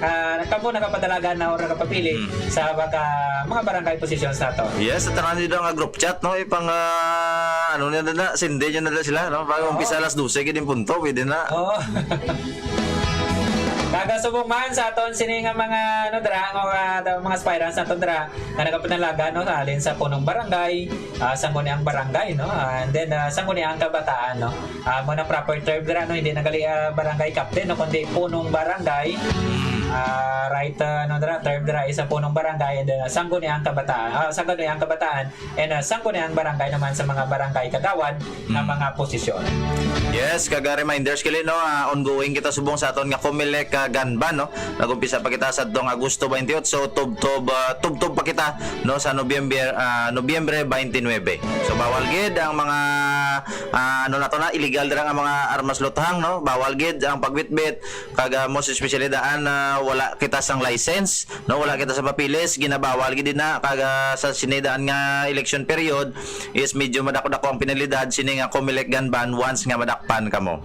ah, kamo nakapadalagan na or nakapapili Mm. sa baka mga barangay positions nato. Yes, sa tanan nila nga group chat, no? Ipang, ah, ano na na, sindi nyo na na sila, no? Pag Oo. umpisa alas dose, gid yung punto, pwede na. Oo. Kagasubong man sa aton sini nga mga, ano, dira, mga, mga aspirants naton dira, nga nagapanalagan, no, halin sa punong barangay, ah, sangguniang barangay, no, and then, ah, sangguniang kabataan, no. Ah, mo na proper term dira, no, hindi na gali, ah, barangay captain, no, kundi punong barangay. Mm. Ah, right, ah, ano dira, term dira is a punong barangay, and then, ah, sangguniang kabataan, ah, sangguniang kabataan, and, ah, sangguniang barangay naman sa mga barangay kagawad nga Mm. mga posisyon. Yes, kag, ah, reminders kili, no, ah, ongoing kita subong sa aton nga Comelec, ah, gun ban, no. Nag-umpisa pa kita sa tong Agosto twenty-eight, so tubtob, ah, tubtob pa kita, no, sa Nobyember, ah, Nobyembre twenty-nine. So bawal gid ang mga, ah, ano na to na, illegal dira nga mga armas luthang, no. Bawal gid ang pagbitbit kag, ah, most especially daan, ah, wala kita sang license, no, wala kita sa papeles, ginabawal gid na kag, ah, sa sini daan nga election period is medyo madako-dako ang penalidad sini nga Comelec gun ban once nga madakpan kamo.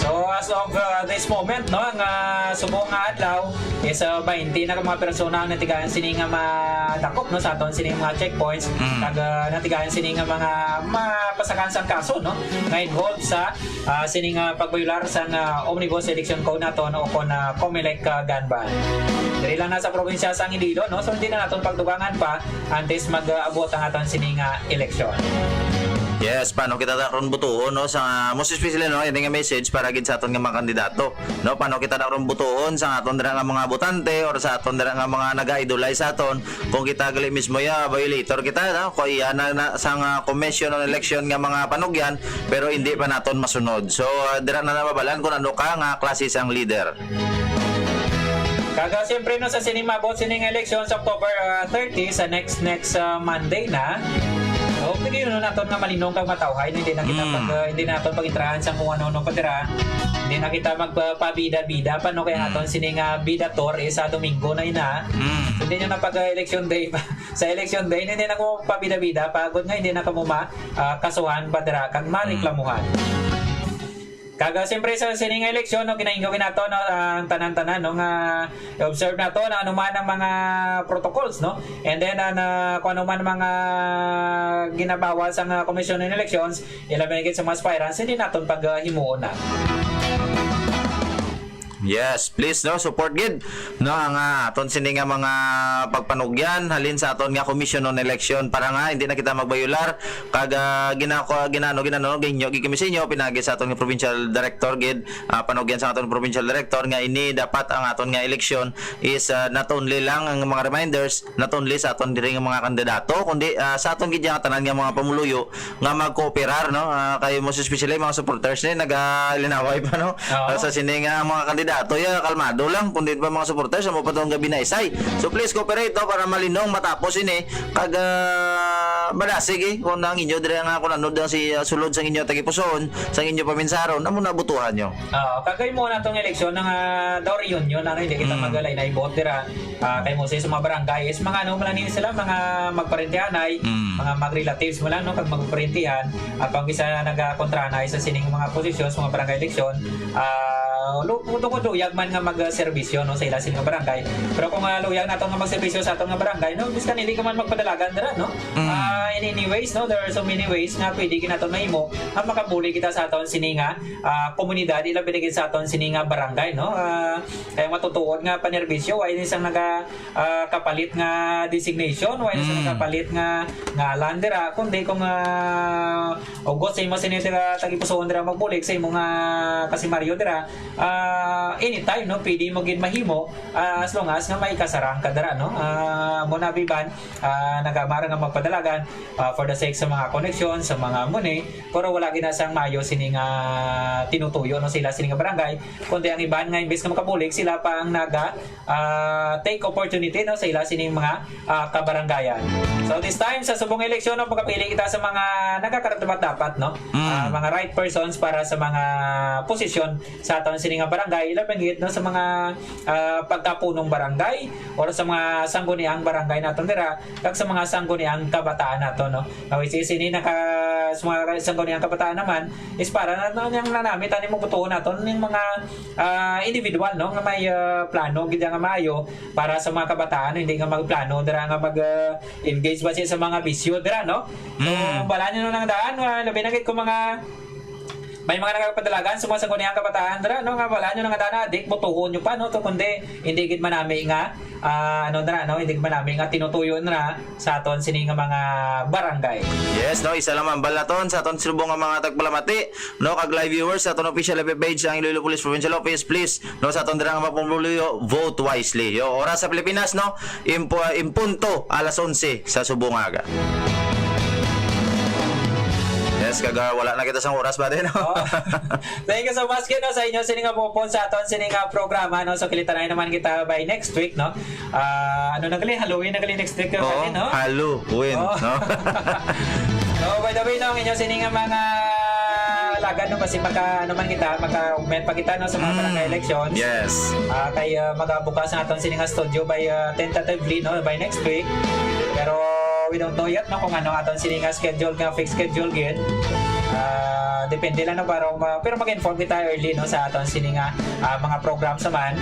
So as of uh, this moment, no, ang uh, subong nga adlaw is uh, twenty na ka mga persona ang natigayan sini nga madakop, no, sa aton sini mga checkpoints. Mm. Kag uh, natigayan sini nga mga mapasakan sang kaso, no, nga involved sa uh, sini nga pagbayular sang uh, Omnibus Election Code naton o kon uh, Comelec uh, gun ban. Diri lang na sa probinsya sang Iloilo, no, so hindi na naton pagdugangan pa antes mag-abot ang aton sini nga eleksyon. Yes, paano kita daron butuhon, no, sa most especially, no, ini nga message para gid sa aton nga mga kandidato, no, paano kita daron butuhon sa aton dira nga mga botante or sa aton dira nga mga nag-idolize sa aton, kung kita gali mismo ya violator kita, no, kung iya na, na sang uh, commission on election nga mga panugyan pero hindi pa naton masunod. So uh, dira na nababalan kung ano ka nga klase sang leader. Kaga siyempre, no, sa sining mabot sining eleksyon sa October uh, thirty, sa next next uh, Monday na. So pwede yun naton nga malinong kag matawhay, no? Hindi na kita mm. pag uh, hindi naton pag-intrahan sa kung ano-ano pa dira. Hindi na kita magpabida-bida pa, no, kaya mm. aton sining uh, bida tour is sa Domingo na ina. Mm. So, hindi nyo na pag uh, election day pa. Sa election day, hindi na ko pabida-bida pagod nga hindi na kamo ma uh, kasuhan pa dira kag mareklamuhan. Mm. Kaga siyempre sa sining eleksyon, no, ginahinggawin nato, no, ang tanan-tanan, no, nga i-observe nato na anuman ang mga protocols, no, and then uh, na, kung anuman mga ginabawal sa nga Commission on Elections, ilabi na gid sa mga aspirants, hindi naton paghimuon na. Yes, please, no, support gid, no, ang uh, aton sini nga mga pagpanugyan halin sa aton nga Commission on Election para nga hindi na kita magbayular kag uh, ginako ginano ginano ginyo gid kami sa inyo pinagi sa aton nga provincial director gid, uh, panugyan sa aton provincial director nga ini dapat ang aton nga eleksyon is uh, not only lang ang mga reminders, not only sa aton diri nga mga kandidato kundi uh, sa aton gid nga tanan nga mga pumuluyo nga magkooperar, no? Uh, kay most especially mga supporters ni nagalinaway pa, no? Uh, sa sini nga mga kandidato ya kalmado lang kundi pa mga supporters mo pa tong gabi na isay. So please cooperate, no, para malinong matapos ini kag uh, madasig eh kung ang inyo diri nga kung ano dang si uh, sulod sang inyo tagipusoon, sang inyo paminsaron, amo na butuhan nyo. Uh, kagay mo na tong eleksyon nga uh, daw reunion, ano, hindi kita mm. magalay na ibot dira. Uh, kay mo sa mga barangay is mga ano man sila, mga magparentihanay, mm. mga magrelatives mo lang, no, kag magparentihan, at pag isa nagakontrahanay sa sining mga posisyon sa mga barangay eleksyon, uh, tungod luyag man nga magserbisyo, no, sa ila sining barangay. Pero kung uh, luyag nato nga magserbisyo sa aton nga barangay, no, biskan hindi ka man magpadalagan dira, no. Mm. Uh, in any ways, no, there are so many ways nga pwede gid naton mahimo nga makabuli kita sa aton sini nga uh, komunidad, ilabi na gid sa aton sini nga barangay, no. Uh, kaya matutuod nga panerbisyo, wala ni sang naga uh, kapalit nga designation, wala ni sang mm. kapalit nga ngalan dira, kundi kung uh, ugot sa imo sini dira tagipusoon dira magbulig sa imo nga kasimaryo dira, uh, anytime, no, pwede mo gid mahimo uh, as long as nga may kasarang ka dira, no. Uh, mo na biban uh, nagamara nga magpadalagan uh, for the sake sa mga koneksyon, sa mga money, pero wala gina sang mayo sini nga tinutuyo, no, sila sini nga barangay, kundi ang iban nga imbes nga makabulig, sila pa ang naga uh, take opportunity, no, sa ila sining mga uh, kabarangayan. So this time sa subong eleksyon, no, pagkapili kita sa mga nagakarapat dapat, no, mm. uh, mga right persons para sa mga posisyon sa aton sini nga barangay, ilabi gid, no, sa mga uh, pagkapunong barangay or sa mga sangguniang barangay naton dira kag sa mga sangguniang kabataan naton, no. Now, which is ini naka sa mga sangguniang kabataan naman is para na, na, na, nanamit ani mo butuhon naton ning mga uh, individual, no, nga may uh, plano gid nga maayo para sa mga kabataan, hindi nga magplano dira nga mag uh, engage ba siya sa mga bisyo dira, no. So, mm. Balaan nyo nang daan, uh, labi na gid kung mga may mga nagapadalagan sa mga sangguniang kabataan dira, no, nga balaan nyo nang daan, adik, butuhon nyo pa, no, to kundi hindi gid manami nga uh, ano dira, no, hindi gid manami nga tinutuyo na sa aton sini nga mga barangay. Yes, no, isa lang mambal naton sa aton subong nga mga tagpalamati, no, kag live viewers sa aton official F B page ang Iloilo Police Provincial Office, please, no, sa aton dira nga mapumuluyo, vote wisely. Yo, oras sa Pilipinas, no, impo, impunto alas onse sa subong aga. Yes, kaga wala na kita sang oras ba din, no? Oh. Thank you so much, Kino, sa inyo sini nga pupon sa aton sini nga programa, no? So, kilitanay naman kita by next week, no? Uh, ano na gali? Halloween na gali next week, oh, no? Halloween, oh. No? So, by the way, no, ang inyo sini nga mga Lagan, no, basi maka, ano man kita, maka-augment pa kita, no, sa mga Mm. barangay elections. Yes. Ah, kay, ah, magabukas ang aton sini nga studio by, ah, tentatively, no, by next week. Pero we don't know yet, no, kung ano aton sini nga schedule, nga fixed schedule gid. Ah, depende lang, no, para ma-, pero mag-inform kita early, no, sa aton sini nga, ah, mga programs naman.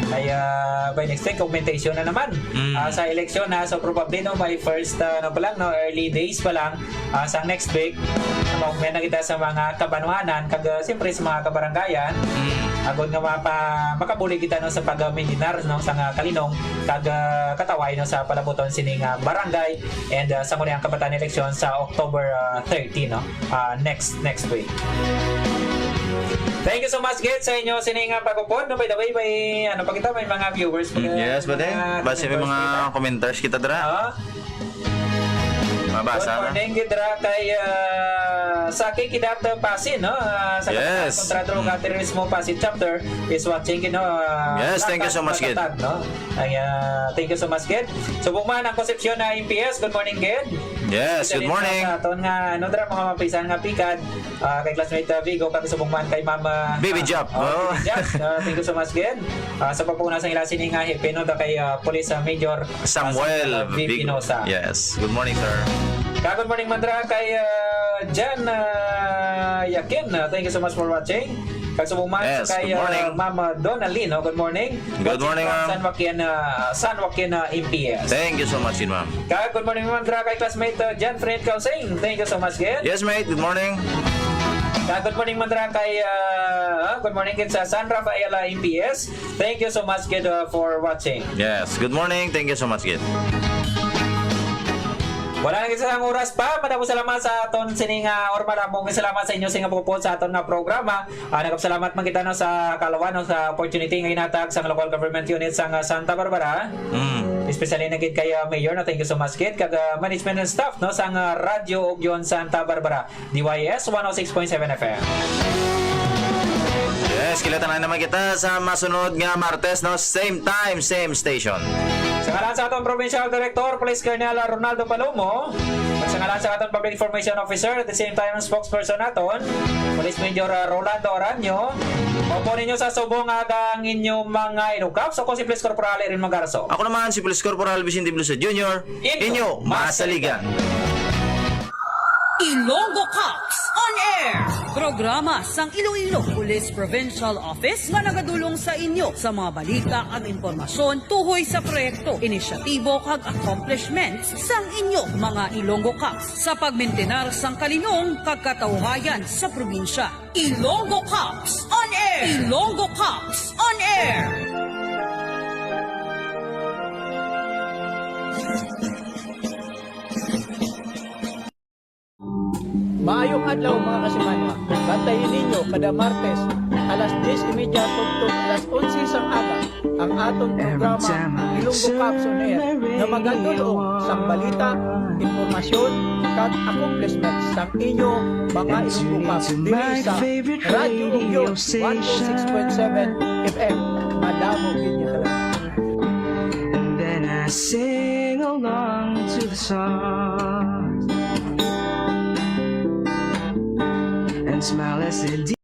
Kay, ah, by next week, augmentation na naman, Mm. ah, sa eleksyon, ha. So, probably, no, by first, ah, ano pa lang, no, early days pa lang, ah, sa next week, mag-augment na kita sa mga kabanwanan, kag, ah, siyempre sa mga kabarangayan, Mm. agod nga mapa-, makabulig kita, no, sa pag-, ah, mindinar, no, sa nga kalinong, kag, ah, kataway, no, sa palabuton sini nga barangay, and, ah, sa muli ang kabataan eleksyon sa October, ah, thirty, no, ah, next, next week. Thank you so much, gid, sa inyo sini nga pag-upod, no? By the way, may, ano pa kita, may mga viewers pa, Mm, yes, may pwede. mga Basi may commenters mga kita. commenters kita dira. Ah. Mabasa Good na. morning, gid, dira kay, ah, Saki Kidat Pasin, no? Ah, sa Yes. Kapitan kontra Drug Mm. Terrorismo Pasin Chapter is watching, you know, ah, Yes, thank you so much, gid. Matatag, no? Ay, ah, thank you so much, gid. Subong man ang Concepcion na M P S, good morning, gid. Yes, good Dali na morning. sa aton nga, ano, dira, mga mapisan nga pikad, ah, kay classmate, ah, Vigo, kag subong man kay Ma'am, ah, Baby ah, Jap, oh, oh. Baby Jap. Ah, thank you so much, gid. Ah, sa pagpuna sa ila sini nga hepe, no, da kay, ah, Police, ah, Major, ah, Samuel Samuel V. Vipinosa. Yes. Good morning, sir. Ka, good morning man dira kay, ah, Jan, ah, Yakin. Ah, thank you so much for watching. Kag subong man Yes, kay, good morning. ah, Ma'am, ah, Donalyn, no? Good morning. Good Watching morning, from ma'am. San Joaquin, ah, San Joaquin, ah, M P S. Thank you so much, ma'am. Ka, good morning man dira kay classmate, ah, Jan Fred Kausing. Thank you so much, gid. Yes, mate. Good morning. Ka, good morning man dira kay, ah, ah, good morning gid sa San Rafael, ah, M P S. Thank you so much, gid, uh, for watching. Yes. Good morning. Thank you so much, gid. Wala na gid sa oras pa. Madamo salamat sa aton sini nga, or madamo nga salamat sa inyo sini nga pagupod sa aton nga programa. Ah, nagapasalamat man kita, no, sa kalawan, no, sa opportunity nga ginhatag sa local government unit sa, uh, Santa Barbara. Mm. Especially na gid kay, uh, Mayor, no, thank you so much, gid, kag, uh, management and staff, no, sa, uh, Radyo Ugyon Santa Barbara. D Y S one oh six point seven F M. Yes, kita-kits na naman kita sa masunod nga Martes, no? Same time, same station. Sa ngalan sa aton Provincial Director, Police Colonel Ronaldo Palomo, at sa ngalan sa aton Public Information Officer, at the same time, spokesperson naton, Police Major, uh, Rolando Aranyo, opo ninyo sa subong aga ang inyong mga inukaps. Ako si Police Corporal Erin Magarso. Ako naman si Police Corporal Vicente Velosa Junior, Inyo, inyo masaligan. Ilonggo Cops on Air! Programa sang Iloilo Police Provincial Office nga nagadulong sa inyo sa mga balita kag impormasyon tuhoy sa proyekto, inisyatibo kag accomplishments sang inyo mga Ilonggo Cops sa pagmintinar sang kalinong kag katawhayan sa probinsya. Ilonggo Cops on Air! Ilonggo Cops on Air! Maayong adlaw, mga kasimanwa. Bantayi ninyo kada Martes, alas diyes y media tubtob alas onse sang aga, ang aton programa, Ilonggo Cops on Air, nga magadul-ong sang balita, impormasyon, kag accomplishments sang inyo mga Ilonggo Cops diri sa Radyo Ugyon one oh six point seven F M. Madamo gid nga salamat. And then I sing along to the song and smile as it